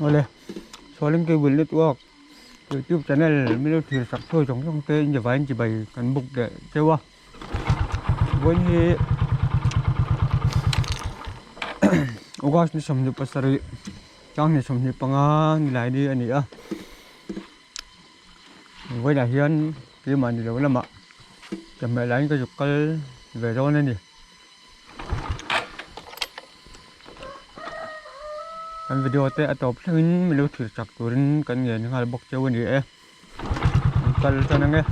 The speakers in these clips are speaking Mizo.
Awle Sawleng Cable Network YouTube channel min lo thlir sak thuai zawng zawng te injavain chibai kan buk leh cheu a. Vawiin hi August ni 27 tlangni 25 ni lai ni a ni a vawiinah hian keimah ni lo lamah chawhmeh laiin ka zuk kal ve dawn a ni kan video te a tawp thlengin min lo thlir chak turin kan ngen nghal bawk cheu a ni e. An kal tan ange.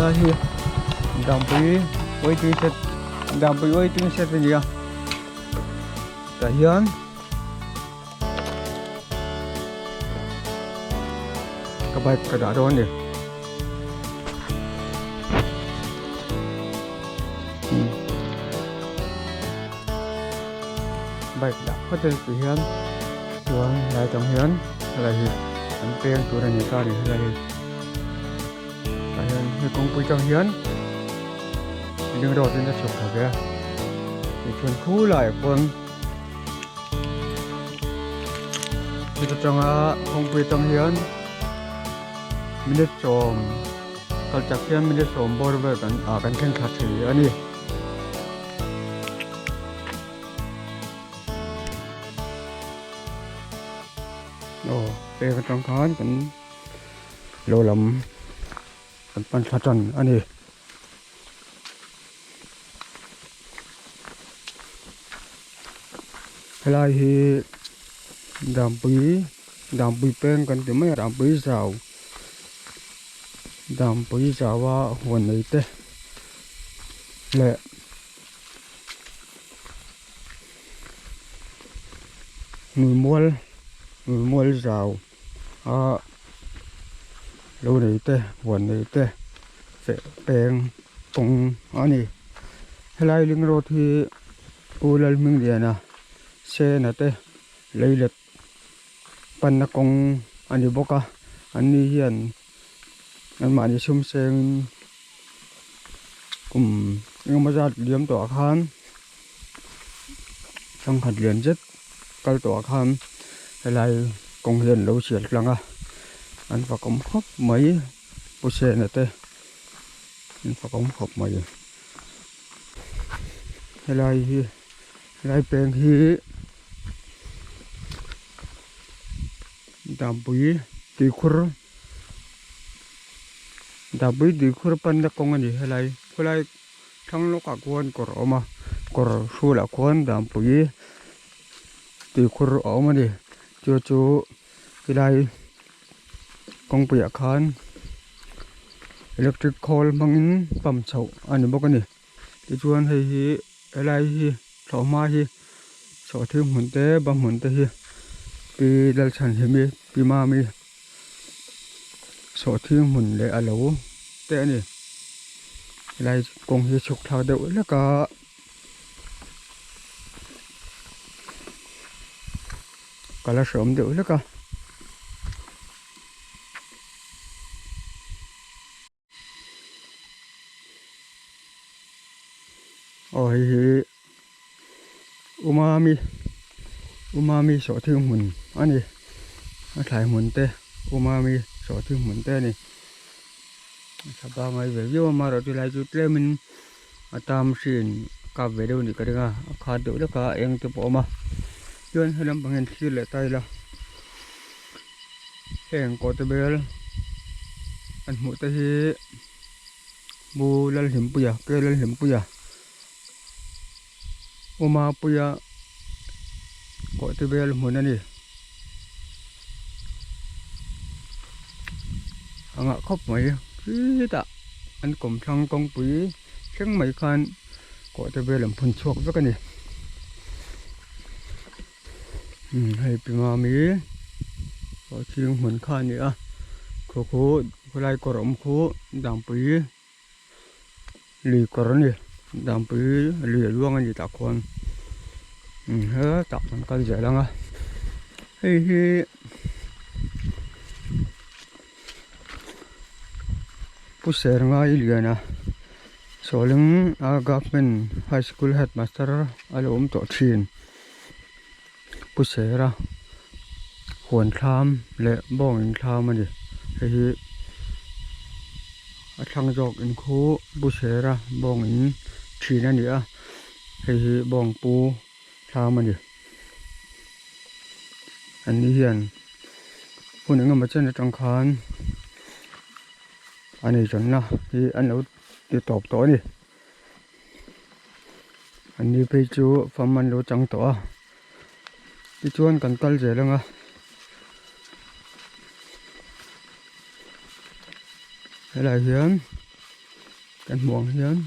Helai hi Dampui waiting shed Dampui waiting shed a ni a tah hian ka bike ka dah dawn a ni. Bike dah phawt a tih hian chuan helai tang hian helai hi an peng tur a ni ta a ni helai hi tah hian he kawngpui tang hian ring road in a chhuk thla ve a tichuan khulaiah pawn heta tanga kawngpui tang hian minute sawm kal chak hian minute sawm bawr vel kan ah kan thleng thla thei a ni. Aw peng atang khan kan lo lam kan pan thla tan a ni. Helai hi Dampui Dampui peng kan ti mai a Dampui zau Dampui zaua huan nei te leh Hmuimual hmuimual zau a lo nei te huan nei te feh peng kawng a ni helai ling road hi Pu Lalhmingliana Sena te leilet panna kawng a ni bawk a an ni hian anmahni sum sengin kum engemaw zat liam tawh ah khan thangkhat lian zet kal tawh ah khan helai kawng hi an lo sial tlang a an fakawm khawp mai pu sena te an fakawm khawp mai helai hi helai peng hi Dampui tuikhur Dampui tuikhur panna kawng a ni helai khawlai thlang lawkah khuan kawr a awm a kawr hrulah khuan Dampui tuikhur a awm a ni chu chu helai kawngpuiah khan electric khawl hmangin pump chhoh a ni bawk a ni tichuan hei hi helai hi thlawhhma hi sawhthing hmun te ba hmun te hi pi Lalchhanhimi pi Mami sawhthing hmun leh a lo te a ni helai kawng hi chhuk thlak deuh hlek a. Ka la hreawm deuh hlek a. Aw hei hi Umami Umami sawhthing hmun a ni a thlai hmun te Umami sawhthing hmun te a ni a tha pangai ve viau a amaherawhchu chu lai chu tlem in a tam hriin a kap ve deuh a nih ka ring a a khat deuh hlek a a eng te pawh a awm a chuan he lampang hian thlir leh ta ila heng kawhte bel an hmuh te hi Bu Lalhlimpuia Ke Lalhlimpuia Umapuia kawhte bel hmun a ni a ngah khawp mai khitah an kawmthlang kawngpui thleng mai khan kawhte bel an phun chhuak vek a ni. Hei pi mami pawh chhing hmun kha a ni a khaw khu khawlai kawr awm khu dangpui lui kawr a ni dangpui lui a luang a ni tah khuan hetah kan kal zel ang a hei hi Pu Serngai Liana Sawling a Government High School Headmaster a lo awm tawh thin. Pu Sera huan thlam leh bawng in thlam a ni. Hei hi a thlang zawk in khu Pu Sera bawng in thin a ni a, hei hi bawng pu thlam a ni. An ni hian hun engemaw chen atang khan a nei tawnna hi an lo ti tawp tawh a ni. An ni phei chu fam an lo chang tawh a tichuan kan kal zel ang a. Helai hian kan hmuh ang hian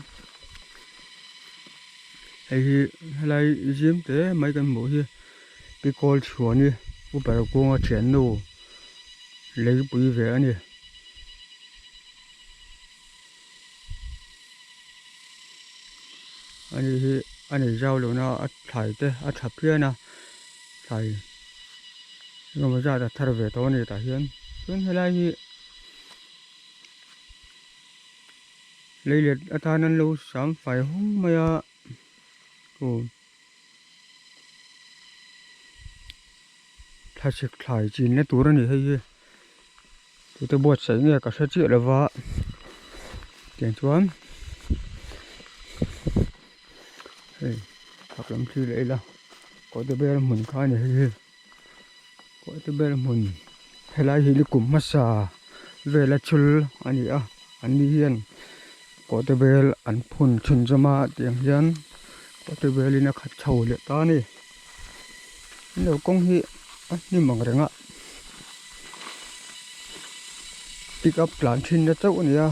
hei hi helai zim te mai kan hmuh hi pi kawl chhuan hi uper kunga thiannu leipui ve a ni. Ani hi a nei zau lo na a thlai te a tha phian a thlai engemaw zat a thar ve tawh a ni tah hian chuan helai hi leilet atan an lo sam fai hawng mai a aw thlasik thlai chinna tur a ni hei hi. Tute buatsaih nge ka hre chiah lova tiang chuan hei chhak lam thli leh ila kawhte bel hmun kha a ni hei hi kawhte bel hmun helai hi ni kum hmasa vela thil a ni a an ni hian kawhte bel an phun chhunzawm a tiang hian kawhte belin a khat chho leh ta a ni. Lo kawng hi a hnim ang reng a pick up tlan thin na chauh a ni a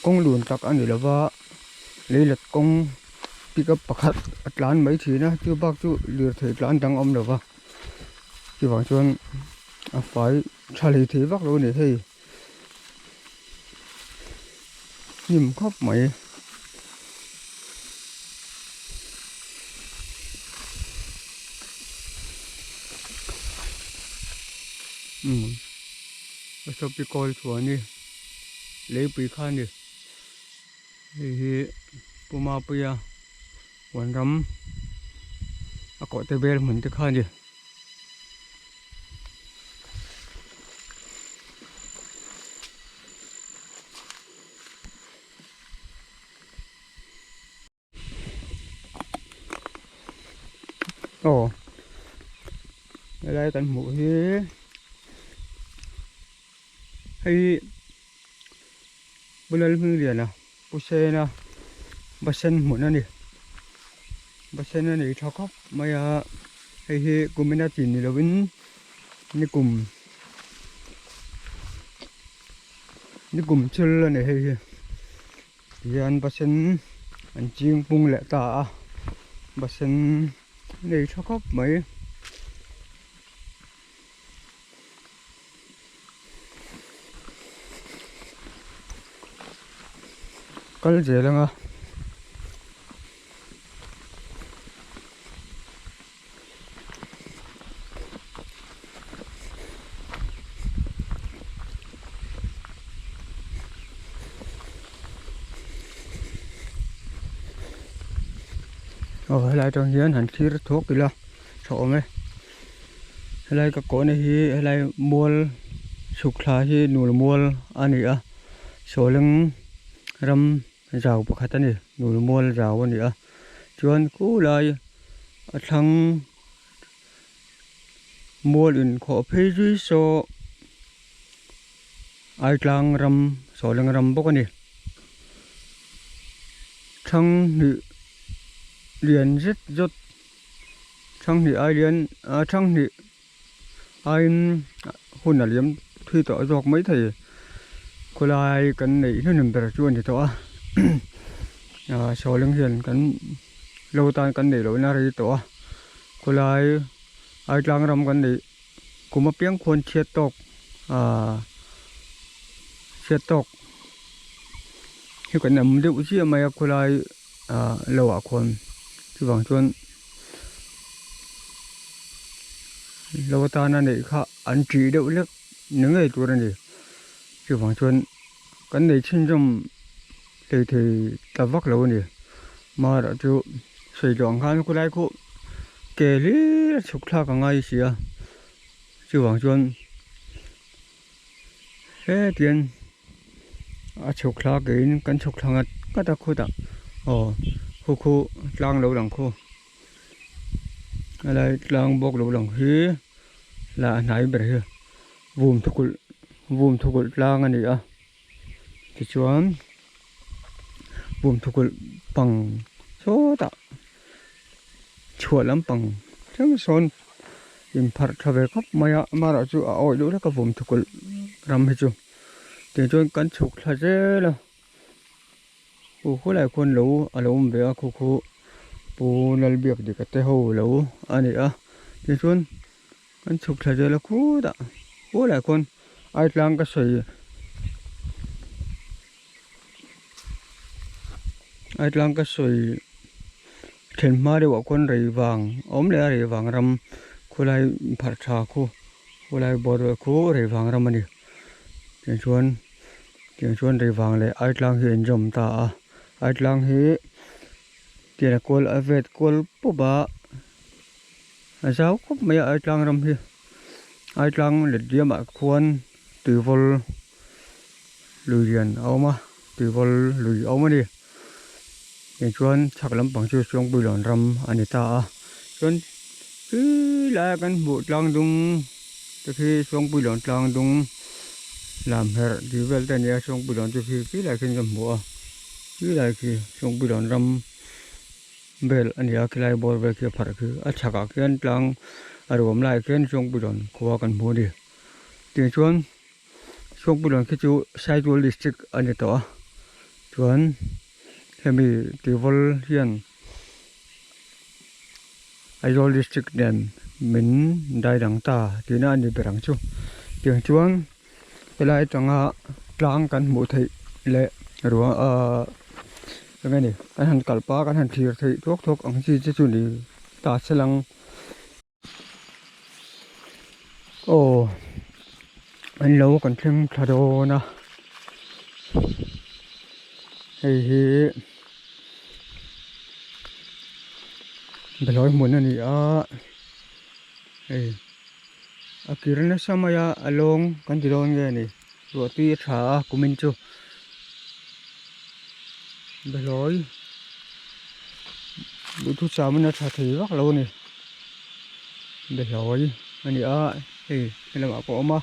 kawng lun tak a ni lo va leilet kawng pick up pakhat a tlan mai thin a chu bak chu lirthei tlan dang a awm lo va chuvang chuan a fai tha hlei thei vak lo a ni hei. Hnim khawp mai. Umm a sopi kawl chhuah a ni leipui kha a ni hei hi Pu Mapuia huan ram a kawhte vel hmun te kha a ni. Aw helai kan hmuh hi hei Pu Lalhmingliana Pu Sena Basen hmun a ni Basen a nei tha khawp mai a hei hi kumina chin ni lovin nikum nikum thil a ni hei hi tihian Basen an ching pung leh ta a Basen a nei tha khawp mai. Kal zel ang a. Aw helai atang hian han thlir thuak ila tha awm e. Helai ka kawhna hi helai mual chhuk thla hi nul mual a ni a sawleng ram zau pakhat a ni nul mual zau a ni a chuan khulai a thlang mual inkhawh phei zui saw Aitlang ram sawleng ram bawk a ni thlang hnih lian zet zawt. Thanghnih ai lian ah thanghnih aiin hun a liam thui tawh zawk mai thei khawlai kan neih hnuhnun ber chu a ni tawh a ah sawleng hian kan lo tan kan neih lohna rei tawh a khawlai Aitlang ram kan neih kum apiang khuan chhiat tawk ah chhiat tawk hi kan awm deuh chiah mai a khawlai. Ah lo ah khawn chuvang chuan lo atana neih kha an tih deuh hlek ni ngei tur a ni chuvang chuan kan nei chhunzawm hlei thei ta vak lo a ni marawh chu sawi tawh ang khan khawlai khu ke hlir a chhuk thlak a ngai si a chuvang chuan hetiang a chhuk thla keiin kan chhuk thla ngat ngat a khutah aw khu khu tlang lo lang khu helai tlang bawk lo lang hi lah a hnai ber hi vum thukulh vum thukulh tlang a ni a tichuan vum thukulh pang sawtah chhuah lampang thleng sawn inpharh tha ve khawp mai a amaherawhchu a awih deuh hlek a vawm thukulh ram hi chu tichuan kan chhuk thla zel a khu khulai khuan lo a lo awm ve a khu khu pu Lalbiak dika te ho lo a ni a tichuan kan chhuk thla zel a khutah khulai khuan Aitlang ka sawi Aitlang ka sawi then hma deuh ah khuan rei vang a awm leh a rei vang ram khawlai pharh tha khu khawlai bawr khu rei vang ram a ni tichuan tiang chuan rei vang leh Aitlang hi a inzawm ta a Aitlang hi tian a kual a vet kual pawp a a zau khawp mai a Aitlang ram hi Aitlang let diam ah khuan tuivawl lui lian a awm a tuivawl lui a awm a ni tichuan chhak lampang chu Suangpuilawn ram a ni ta a chuan khi laia kan hmuh tlang dung te khi Suangpuilawn tlang dung lam herh tih vel te a ni a Suangpuilawn chu khi khi lai khian kan hmu a khi lai khi Suangpuilawn ram. vel a ni a khilai bawr vel khi a pharh khi a chhakah khian tlang a ruam laiah khian Chawngpuilawn khua kan hmu a ni tichuan Chawngpuilawn khi chu Saitual district a ni tawh a chuan hemi Tivawl hian Aizawl district nen min dai dang ta tihna a ni ber ang chu tiang chuan helai atanga tlang kan hmuh theih leh ruang ahh eng nge ni kan han kal pah a kan han thlir theih thuak thuak ang chi te chu ni ta se lang aw an lo kan thleng thla dawn a hei hi belawi hmun a ni a hei. A kir nasa mai a a lawng kan ti dawn nge ni ruah tui a tha a kumin chu behlawi duhthusam in a tha thei vak lo a ni behlawi a ni a hei helamah pawh a awm a.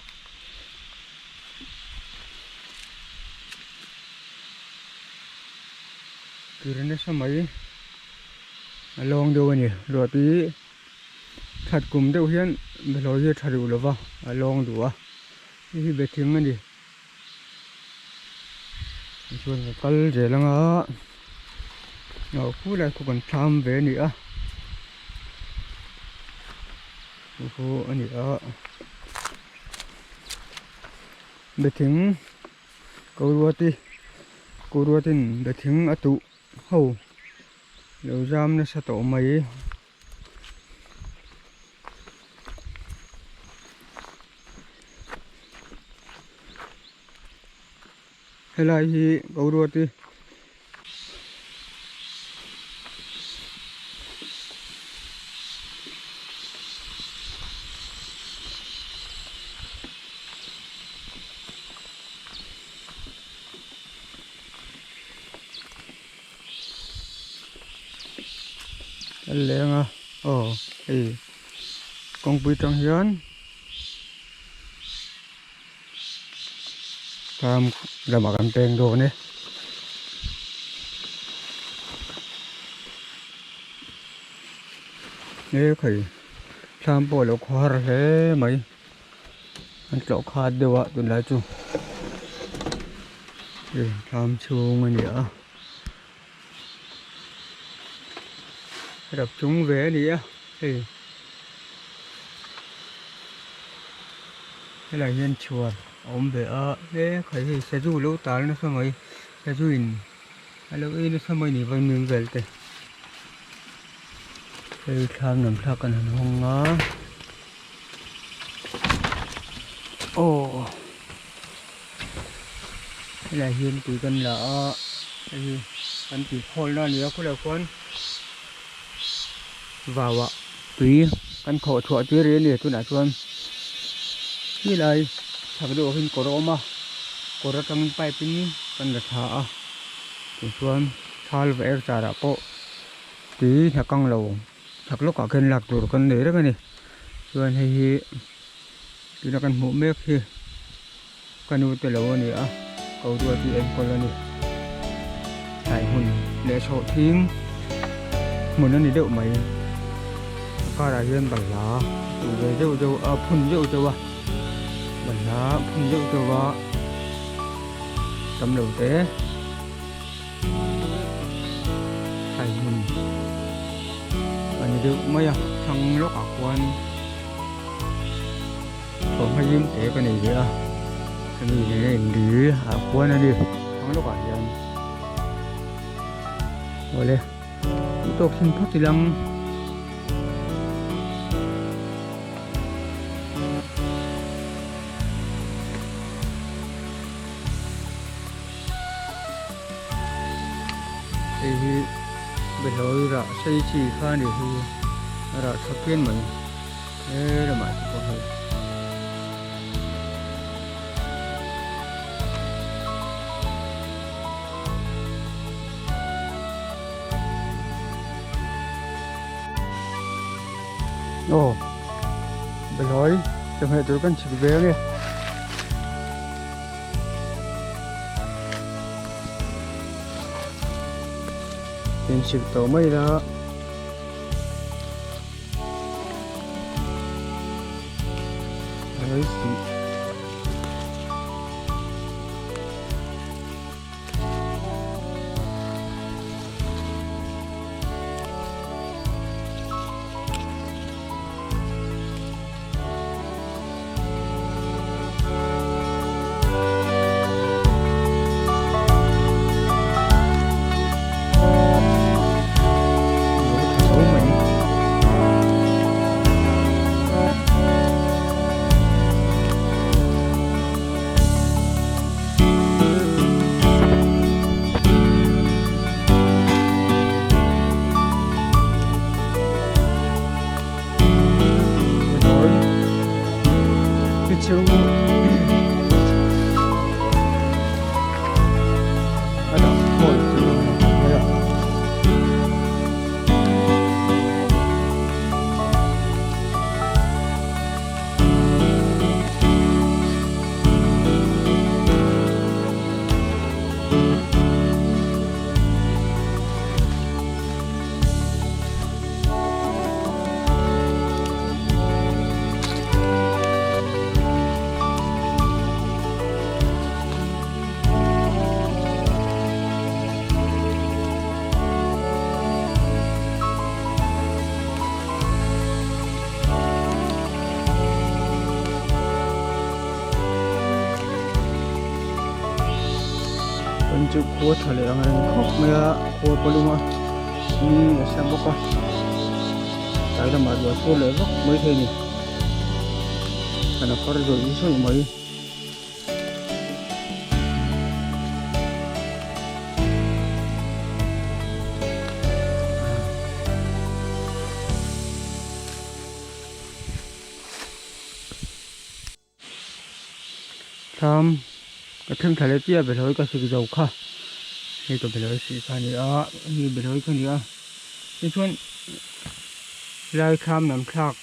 Kir nasa mai a lawng deuh a ni ruah tui. That kum deuh hian behlawi hi a tha duh lova a lawng duh a hei hi be thing a ni tichuan ka kal zel anga aw khu lai khu kan thlam ve a ni a chu khu a ni a be thing ko ruati ko ruatin be thing a tuh ho lo zam nasa tawh mai. Helai hi boruati a leng a aw hei kawngpui tang hian farm lamah kan peng dawn e he khai thlam pawh a lo khawhar hle mai an tlawh khat deuh a tunlai chu hei thlam chhung a ni a. Rap chung ve a ni a hei helai hian chhuar a awm ve a he khai hei sazu lo tal nasa mai sazu in a lo ei nasa mai ni vaimim vel te hei thlam lam thlak kan han hawng a aw helai hian tui kan la a hei hi kan tui khawl na a ni a khawlaiah khuan vau ah tui kan khawh chhuah tir rih a ni tunah chuan helai chhak deuh ah hian kawr a awm a kawr atangin pipe in kan la thla a tichuan thal va er char ah pawh tui hna kang lo chhak lawkah khian lak tur kan nei reng a ni chuan hei hi tuna kan hmuh mek hi ka nu te lo a ni a ko ruat hi enkawl a ni tlai hmun leh chhoh thing hmun a ni deuh mai a karah hian balhla tuh ve deuh deuh a phun deuh deuh a balhla phun deuh deuh a tam lo te. Thlai hmun a ni deuh mai a thlang lawkah khuan thawmhnaw zim te ka nei ve a hemi nena inri ah khuan a ni thlang lawkah hian awle tawk thin phawt ilang. Hei hi behlawi rah sei chi kha a ni hi a rah tha phian mai he lamah te pawh hei. Aw behlawi chawhmeh tur kan chhit ve ange. Inchhip tawh mai la. Chuan chu khua tha leh ang reng khawp mai a khua pawlum a ni a sa bawk a tlai lamah ruah sur leh vak mai thei a ni thlan a far zawih zawih mai. Thlam ka thleng thla leh chiah a belawi ka sik zo kha hei ka belawi sih kha a ni a hei belawi kha a ni a tichuan helai thlam lam thlak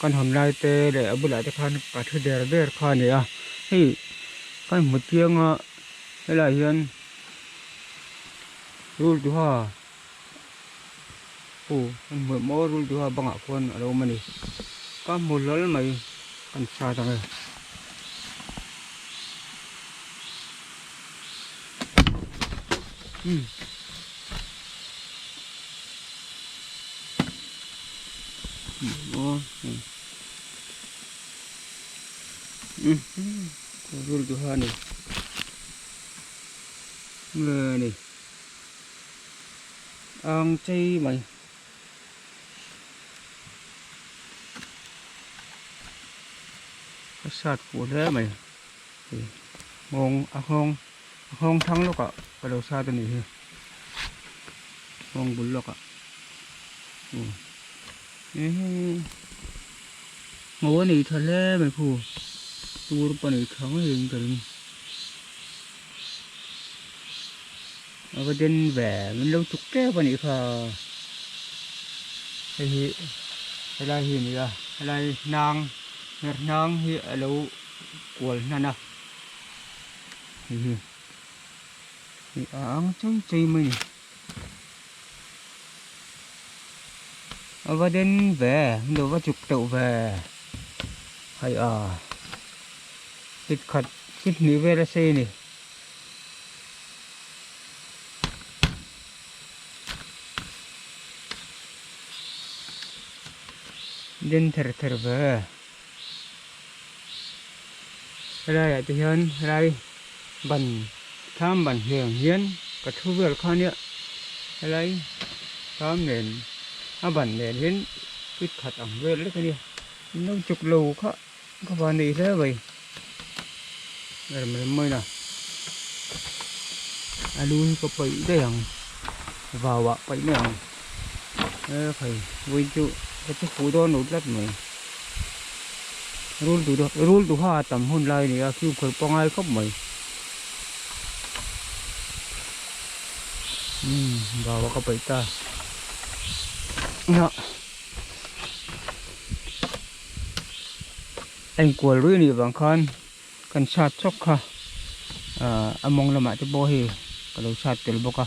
kan hawn lai te leh a bulah te khan ka thu der der kha a ni a hei kan hmu chiang a helaiah hian rul duha aw kan hmu maw rul duha bangah khuan a lo awm a ni ka hmu hlawl mai kan sat ang e. Rul duha a ni nge ni ang chei mai ka sat fuh hle mai nghawng a nghawng a nghawng thlang lawkah ka lo sat a nih hi nghawng bul lawkah Ngaw a nei tha hle mai khu tur pawh a nei tha ngeiin ka ring a va den ve min lo chuk tep a nih kha hei hi helai hi a ni a helai hnang hmer hnang hi a lo kual hnan a hei hi a ang chei chei mai a ni. A va den ve lo va chuk teuh ve hei a fit khat fit hnih vel a sei a ni. Den ther ther ve helai ah te hian helai ban thlam ban hliang hian ka thu vel kha nia helai thlam nen a ban nen hian fit khat ang vel lek a nia in lo chuk lo kha ka van nei hle mai rem rem mai na a lu hi ka paih daih ang vau ah paih mai ang e khai vawiin chu ka chu fuh dawn lo tlat mai. Rul duh rul duha a tam hun lai a ni a fimkhur pangai khawp mai umm vau a ka paih ta a inkual rui anih vang khan kan sat chawk kha ah a mawng lamah te pawh hei ka lo sat tel bawk a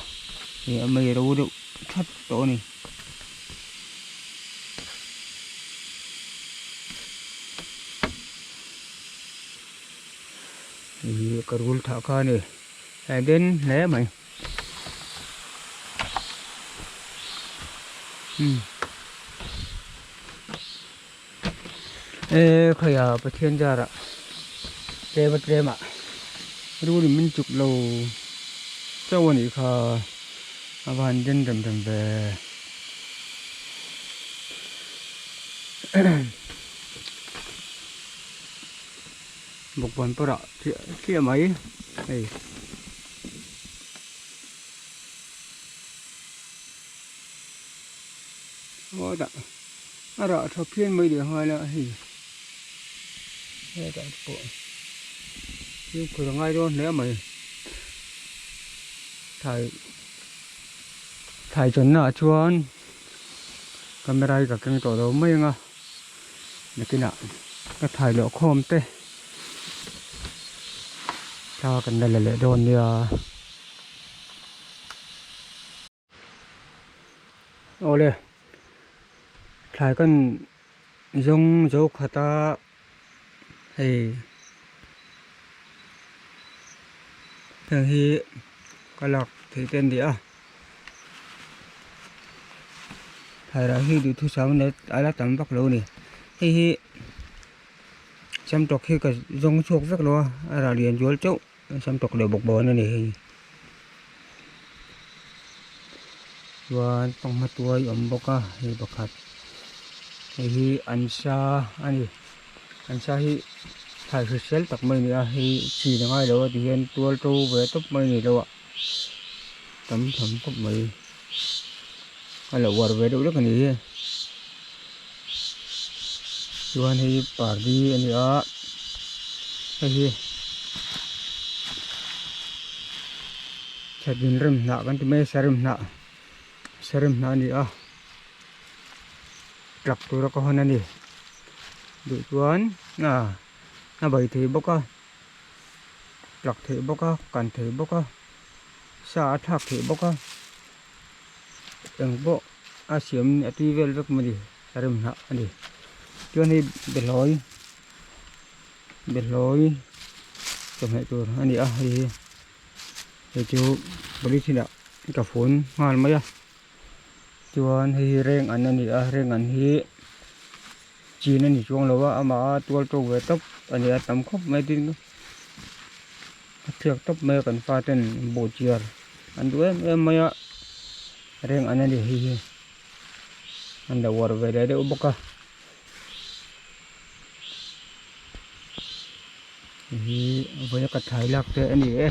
hei a mei ro deuh that tawh a ni. Hei hi ka rul thah kha a ni a den hle mai umm e khaia Pathian zarah tlem a tlem ah rul in min chuk lo chauh a nih kha. A va han den rem rem ve. Bawkbawn pawh rah thliah thliah mai hei. Aw dah a rah tha phian mai leh nghal a hei hetah te pawh fimkhur a ngai dawn hle mai. Thlai thlai chawnna ah chuan camera hi ka keng tawh lo mai ang a nakinah ka thlai lawh khawm te thla kan la la leh dawn nia. Awle thlai kan zawng zo khat a hei heng hi ka lak theih te an ni a thlai rah hi duhthusam a la tam vak lo a ni hei hi samtawk hi ka zawng chhuak vek lo a a rah lian zual chauh samtawk leh bawk bawn a ni hei. Chuan panghma tuai awm bawk a hei pakhat hei hi an sa a ni an sa hi thlai hrisel tak mai a ni a hei chin a ngai lo a ti hian tual to ve tawp mai a ni lo a tam tham khawp mai a lo uar ve deuh hlek a ni hi chuan hei pardi a ni a hei hi. Thladin rem hnah kan ti mai a sarem hnah sarem hnah a ni a tlak tura ka hawn a ni duh chuan ah a bai thei bawk a tlak theih bawk a kan thei bawk a sa a thlak theih bawk a eng pawh a siam a tui vel vek mai a ni sarem hnah a ni chuan hei behlawi behlawi chawhmeh tur a ni a hei hi. Hei chu polythene ah ka fun nghal mai a chuan hei hi reng an ani a reng an hi chin ani chuang lo a amah a tual to ve tawp ani a tam khawp mai tin a thiak tawp mai a kan fa ten buh chiar an duh em em mai a reng an ani hei hi an lo uar ve leh deuh bawk a. Hei hi vawi a ka thlai lak te a ni e.